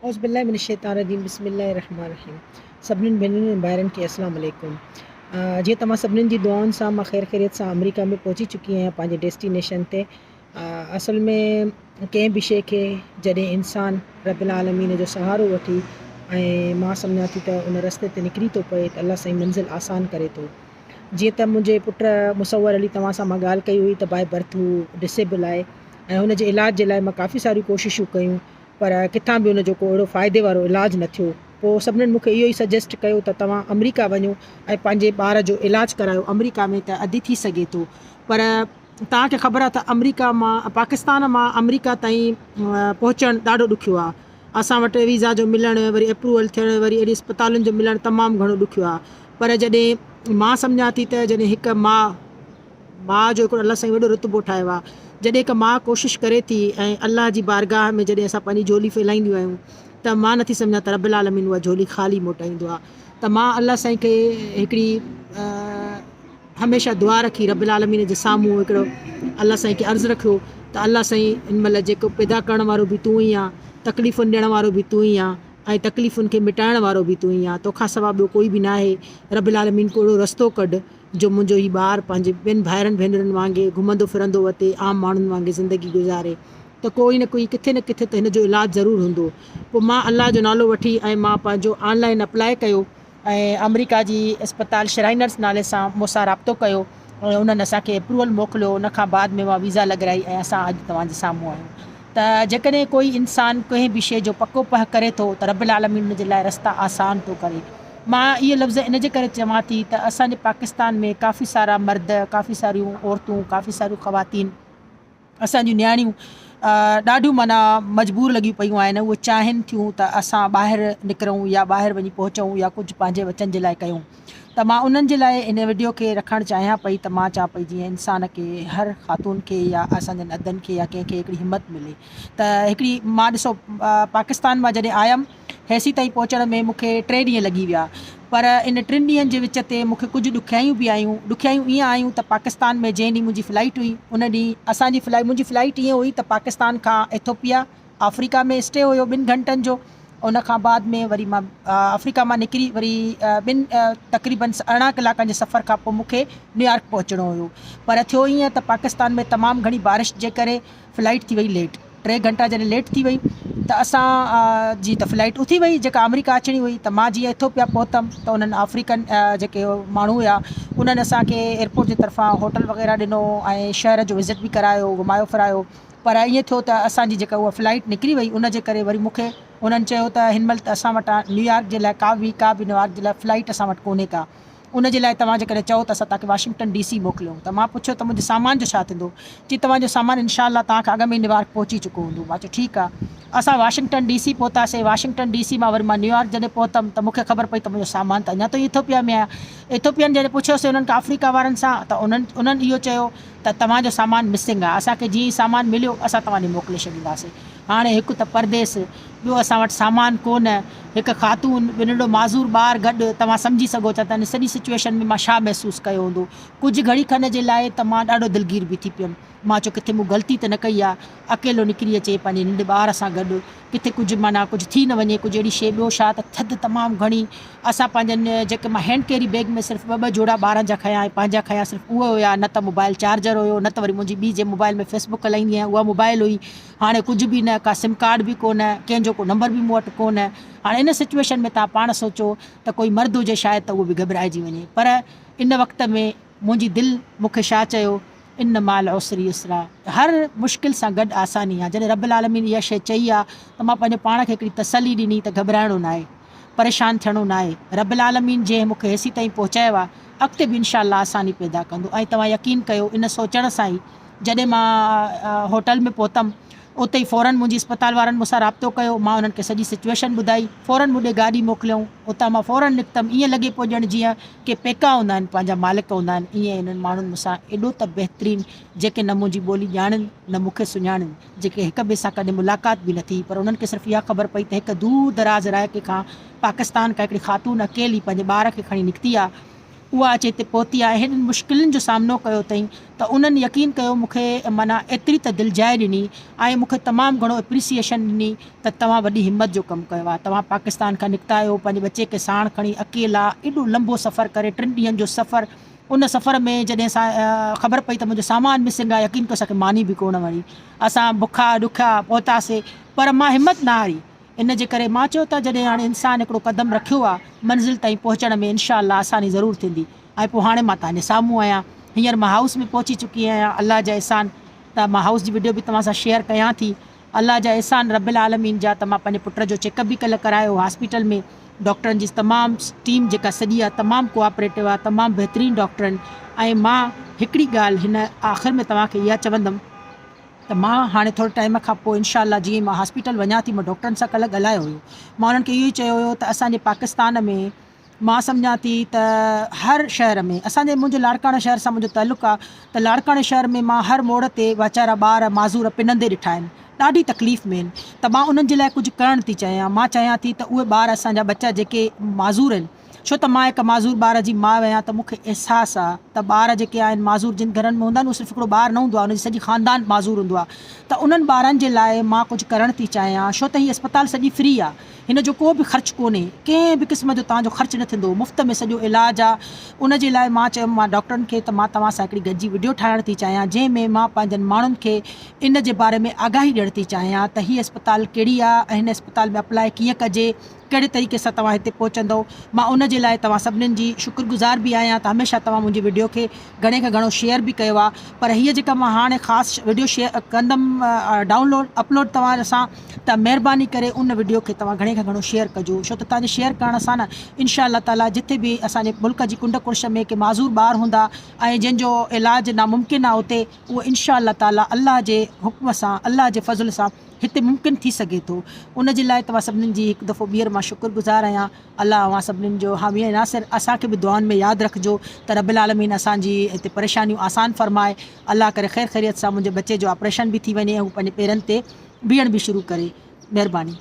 اعوذ بالله من الشيطان الرجيم بسم الله الرحمن الرحيم سڀنين ڀينرن ۽ ڀائرن کي السلام عليڪم جيئن توهان سڀنين جي دعائن سان مان خير خيريت سان آمريڪا ۾ پهچي چڪي آهيان پنهنجي ڊيسٽينيشن تي اصل ۾ ڪنهن به شيء کي جڏهن انسان رب العالمين جو سهارو وٺي ۽ مان سمجهان ٿي ته ان رستي تي نڪري ٿو پئي ته الله سائين منزل آسان ڪري ٿو جيئن ته منهنجي پٽ مصور علي توهان سان مان ڳالهه ڪئي هئي ته باء برٿ هو ڊسيبل آهي ۽ هن جي علاج جي لاء مان ڪافي ساريون ڪوششون ڪيون پر ڪٿان به ان جو ڪو اهڙو فائدي وارو علاج نه ٿيو. پوء سڀنين مون کي اهو ئي سجيسٽ ڪيو ته توهان آمريڪا وڃو ۽ پنهنجي ٻار جو علاج ڪرايو آمريڪا ۾ ته ادي ٿي سگهي ٿو پر توهان کي خبر آهي ته آمريڪا مان پاڪستان مان آمريڪا تائين پهچڻ ڏاڍو ڏکيو آهي. اسان وٽ ويزا جو ملڻ وري اپروول ٿيڻ وري اهڙي اسپتالن جو ملڻ تمام گهڻو ڏکيو آهي پر جڏهن مان سمجهان ٿي ته جڏهن هڪ ماء ماء جو هڪڙو الله سائين وڏو رتبو ٺاهيو آهي. جڏهن هڪ ماء ڪوشش ڪري ٿي ۽ الله جي بارگاهه ۾ جڏهن اسان پنهنجي جهولي ڦهلائينديون آهيون ته مان نٿي سمجهان ته رب العالمين اها جهولي خالي موٽائيندو آهي ته مان الله سائين کي هڪڙي هميشه دعا رکي رب العالمين جي سامهون هڪڙو الله سائين کي عرض رکيو ته الله سائين هن مهل جيڪو پيدا ڪرڻ وارو به تون ئي آن تڪليفن ڏيڻ وارو به تون ئي آن ۽ تڪليفن کي مٽائڻ وارو به تون ئي آن توکان سوا ٻيو ڪوئي به ناهي رب العالمين ڪو اهڙو رستو ڪڍ جو منهنجو هي ٻار پنهنجي ٻين ڀائرن ڀينرن وانگي گهمندو ڦرندو وتي، عام ماڻهن وانگي زندگي گذاري ته ڪوئي نه ڪوئي ڪٿي نه ڪٿي ته هن جو علاج ضرور هوندو. پوء مان الله جو نالو وٺي ۽ مان پنهنجو آن لائين اپلاء ڪيو ۽ آمريڪا جي اسپتال شرائنرز نالي سان مون سان رابطو ڪيو ۽ انهن اسان کي اپروول موڪليو ان کان بعد ۾ مان ويزا لڳرائي ۽ اسان اڄ توهان جي سامهون آهيون ته جيڪڏهن ڪوئي انسان ڪنهن به شيء جو پڪو پهه ڪري ٿو ته رب العالمين ان جي لاء رستا آسان ٿو ڪري. مان اهي لفظ ان جي ڪري چوان ٿي ته اسان جي پاڪستان ۾ ڪافي سارا مرد، ڪافي ساريون عورتون، ڪافي ساريون خواتين، اسان جون نياڻيون ڏاڍيون معنيٰ مجبور لڳيون پيون آهن، اهي چاهين ٿيون ته اسان ٻاهر نڪرون يا ٻاهر وڃي پهچون يا ڪجهه پنهنجي ٻچن جي لاء ڪيون ته مان انهن جي لاء ان وڊيو کي رکڻ چاهيان پئي ته مان چوان پئي جيئن انسان کي هر خاتون کي يا اسان جن ادن کي يا ڪنهن کي هڪڙي همت ملي ته هڪڙي مان ڏسو پاڪستان مان جڏهن آيم هيسي تائين پهچڻ ۾ مون کي ٽي ڏينهن لڳي ويا پر ان ٽن ڏينهن جي وچ تي مون کي ڪجهه ڏکيائيون به آيون. ڏکيائيون ائين آيون ته پاڪستان ۾ جنهن ڏينهن منهنجي فلائيٽ هئي ان ڏينهن اسان جي فلائيٽ منهنجي فلائيٽ ائين هئي ته پاڪستان کان ايٿوپيا آفريڪا ۾ اسٽي هيو ٻن گهنٽن جو ان کان بعد ۾ وري مان آفريڪا مان نڪري وري ٻن تقريبن 18 ڪلاڪن جي سفر کان پوء مون کي نيويارڪ پهچڻو هيو پر ٿيو ائين ته پاڪستان ۾ تمام گهڻي بارش جي ڪري فلائيٽ ٿي وئي ليٽ. ٽي گهنٽا جڏهن ليٽ ٿي وئي ته اسان جي ته فلائيٽ اٿي وئي جيڪا آمريڪا اچڻي هئي ته مان جيئن ايٿوپيا پهتم ته انهن آفريڪن جيڪي ماڻهو هيا انهن اسان کي ايئرپورٽ جي طرفان هوٽل وغيره ڏنو ۽ شهر جو وزٽ به ڪرايو گهمايو ڦرايو پر ائين ٿيو ته اسان جي جيڪا اها فلائيٽ نڪري وئي ان جي ڪري وري مون کي انهن چيو ته هن مهل ته اسان وٽان نيويارڪ جي لاء ڪا به ڪا به نيويارڪ جي لاء فلائيٽ اسان وٽ ڪونهي ڪا ان جي لاء توهان جيڪڏهن چئو ته اسان توهان کي واشنگٽن ڊي سي موڪليون ته مان پڇيو ته منهنجي سامان جو ڇا ٿيندو؟ چي توهان جو سامان انشاء الله توهان کان اڳ ۾ ئي نيويارڪ پهچي چڪو هوندو. مان چيو ٺيڪ آ. اسان واشنگٽن ڊي سي پهتاسين. واشنگٽن ڊي سي مان وري مان نيويارڪ جڏهن پهتم ته مون کي خبر پئي ته منهنجو سامان ته اڃا تائين ايٿوپيا ۾ آهي. ايٿوپين جڏهن پڇيوسين انهن کان آفريڪا وارن سان ته انهن انهن اهو چيو ته توهان جو سامان مسنگ آهي. اسان کي جيئن ئي سامان مليو اسان توهان ڏي موڪلي ڇڏينداسين. هاڻي هڪ ته پرديس، ٻيو اسان وٽ سامان ڪو نه، هڪ خاتون، ٻيو ننڍڙو معذور ٻار گڏ، توهان سمجهي سگهو ٿا ته ان سڄي سچوئيشن ۾ مان ڇا محسوس ڪيو هوندو. ڪجهه گهڙي کن جي لاء ته مان ڏاڍو دلگير به ٿي پيم. مان چيو ڪٿي مون غلطي ته نه ڪئي آ، اڪيلو نڪري اچي پنهنجي ننڍي ٻار سان گڏ، ڪٿي ڪجهه معنيٰ ڪجهه ٿي نه وڃي، ڪجهه اهڙي شيء، ٻيو ڇا ته ٿڌ تمام گهڻي، اسان پنهنجن جيڪي مان هينڊ ڪيري بيگ ۾ صرف ٻه ٻه جوڙا ٻارن جا کنيا ۽ پنهنجا کنيا صرف اهي هيا، نه ته موبائل چارجر هيو، نه ته وري منهنجي ٻي جنهن موبائل ۾ فيس بڪ هلائيندي آهيان اها موبائل هئي. هاڻي ڪجهه به نه، ڪا سم ڪارڊ به ڪونه، ڪنهن جو ڪو نمبر به مون وٽ ڪونه. هاڻي ان سچوئيشن ۾ توهان پاڻ سوچو ته ڪوئي مرد هجي شايد ته اهو به گهٻرائجي وڃي. پر ان وقت ۾ منهنجي دل مون کي ڇا چيو، ان مع العسر يسرا، هر مشڪل سان گڏ آساني آ. جڏهن رب العالمين اها شيء چئي آ ته مان پنهنجو پاڻ کي هڪڙي تسلي ڏني ته گهٻرائڻو ناهي، پريشان ٿيڻو ناهي. رب العالمين جنهن مون کي هيسيتائين پهچايو آ، اڳتي به انشاء الله آساني پيدا ڪندو ۽ توهان يقين ڪيو ان سوچڻ سان ئي جڏهن مان هوٽل ۾ پهتم اتي ئي فورن منهنجي اسپتال وارن مون سان رابطو ڪيو مان انهن کي سڄي سچوئيشن ٻڌائي فورن مون ڏي گاڏي موڪليائون اتان مان فورن نڪتم ائين لڳي پيو ڄڻ جيئن ڪي پيڪا هوندا آهن پنهنجا مالڪ هوندا آهن ائين انهن ماڻهن مون سان ايڏو ته بهترين جيڪي نه منهنجي ٻولي ڄاڻن نه مون کي سڃاڻن جيڪي هڪ ٻئي سان ڪڏهن ملاقات به نه ٿي پر انهن کي صرف اها خبر پئي ته هڪ دور دراز علائقي کان پاڪستان کان هڪڙي خاتون اڪيلي پنهنجي ٻار کي کڻي نڪتي آهي. اها اچي هتي پهتي آهي هيڏين مشڪلن جو سامنو ڪيو اٿئين ته انهن يقين ڪيو مون کي معنيٰ ايتري ته دلجاء ڏني ۽ مون کي تمام گهڻو اپريسيئيشن ڏني ته توهان وڏي همت جو ڪم ڪيو آهي توهان پاڪستان کان نڪتا آهيو پنهنجي ٻچي کي ساڻ کڻي اڪيلا ايڏو لنبو سفر ڪري ٽن ڏينهن جو سفر ان سفر ۾ جڏهن اسان خبر پئي ته منهنجو سامان مسنگ آهي يقين ڪيو اسان کي ماني به ڪونه وڻي اسان بکا ڏکيا پهتاسي پر مان همت نه هاري ان جي ڪري مان چيو ته جڏهن هاڻي انسان هڪڙو قدم رکيو آهي منزل تائين پهچڻ ۾ انشاء الله آساني ضرور ٿيندي ۽ پوء هاڻي مان توهان جي سامهون آهيان هينئر مان هائوس ۾ پهچي چڪي آهيان الله جا احسان ته مان هائوس جي وڊيو به توهان سان شيئر ڪيان ٿي الله جا احسان رب العالمين جا ته مان پنهنجي پٽ جو چيڪ اپ به ڪلهه ڪرايو هاسپيٽل ۾ ڊاڪٽرن جي تمام ٽيم جيڪا سڄي آهي تمام ڪوآپريٽو آهي تمام بهترين ڊاڪٽر آهن ۽ مان هڪڙي ڳالهه هن آخر ۾ توهان کي اها چوندم ته مان هاڻي ٿوري ٽائيم کان پوء انشاء الله جيئن مان هاسپيٽل وڃان ٿي مان ڊاڪٽرن سان ڪلهه ڳالهايو هيو مان انهن کي اهو ئي چيو هيو ته اسان جي پاڪستان ۾ مان سمجهان ٿي ته هر شهر ۾ اسان جي منهنجو لاڙڪاڻو شهر سان منهنجو تعلق آ ته لاڙڪاڻي شهر ۾ مان هر موڙ تي ويچارا ٻار معذور پنندي ڏٺا آهن ڏاڍي تڪليف ۾ آهن ته مان انهن جي لاء ڪجهه ڪرڻ ٿي چاهيان مان چاهيان ٿي ته اهي ٻار اسان جا ٻچا جيڪي معذور آهن ڇو ته مان هڪ معذور ٻار جي ماء آهيان ته مون کي احساس آ ته ٻار جيڪي آهن معذور جن گهرن ۾ هوندا آهن اهو صرف هڪڙو ٻار نه هوندو آهي ان جي سڄي خاندان معذور هوندو آهي ته انهن ٻارن جي لاء مان ڪجهه ڪرڻ ٿي چاهيان ڇو ته هي اسپتال سڄي فري آ هن جو ڪو به خرچ ڪونهي، ڪنهن به قسم جو توهان جو خرچ نه ٿيندو، مفت ۾ سڄو علاج آ، ان جي لاء مان چيم مان ڊاڪٽرن کي ته مان توهان سان هڪڙي گڏجي وڊيو ٺاهڻ ٿي چاهيان جنهن ۾ مان پنهنجن ماڻهن کي ان جي باري ۾ آگاهي ڏيڻ ٿي چاهيان ته هي اسپتال ڪهڙي آ ۽ هن اسپتال ۾ اپلاء ڪيئن ڪجي، ڪهڙي طريقي سان توهان هتي پهچندؤ، مان ان جي لاء توهان سڀنين جي شڪر گذار به آهيان ته هميشه توهان منهنجي وڊيو کي گهڻي کان گهڻو شيئر به ڪيو آ پر هيء جيڪا مان هاڻي خاص وڊيو شيئر ڪندم ڊائونلوڊ اپلوڊ توهان سان ته مهرباني ڪري ان وڊيو کي توهان گهڻي کان گهڻو شيئر ڪجو ڇو ته توهان جي شيئر ڪرڻ سان نه انشاء الله تعالي جٿي به اسان جي ملڪ جي ڪنڊ ڪڙڇ ۾ ڪي معذور ٻار هوندا ۽ جن جو علاج ناممڪن آ اتي اهو انشاء الله تعالي الله جي حڪم سان الله جي فضل سان هتي ممڪن ٿي سگهي ٿو ان جي لاء توهان سڀني جي هڪ دفعو ٻيهر مان شڪر گذار آهيان الله اوهان سڀني جو حامي ۽ ناصر اسان کي به دعائن ۾ ياد رکجو ته رب العالمين اسان جي هتي پريشانيون آسان فرمائي الله ڪري خير خيريت سان منهنجي ٻچي جو آپريشن به ٿي وڃي ۽ هو پنهنجي پيرن تي بيهڻ به شروع ڪري مهرباني.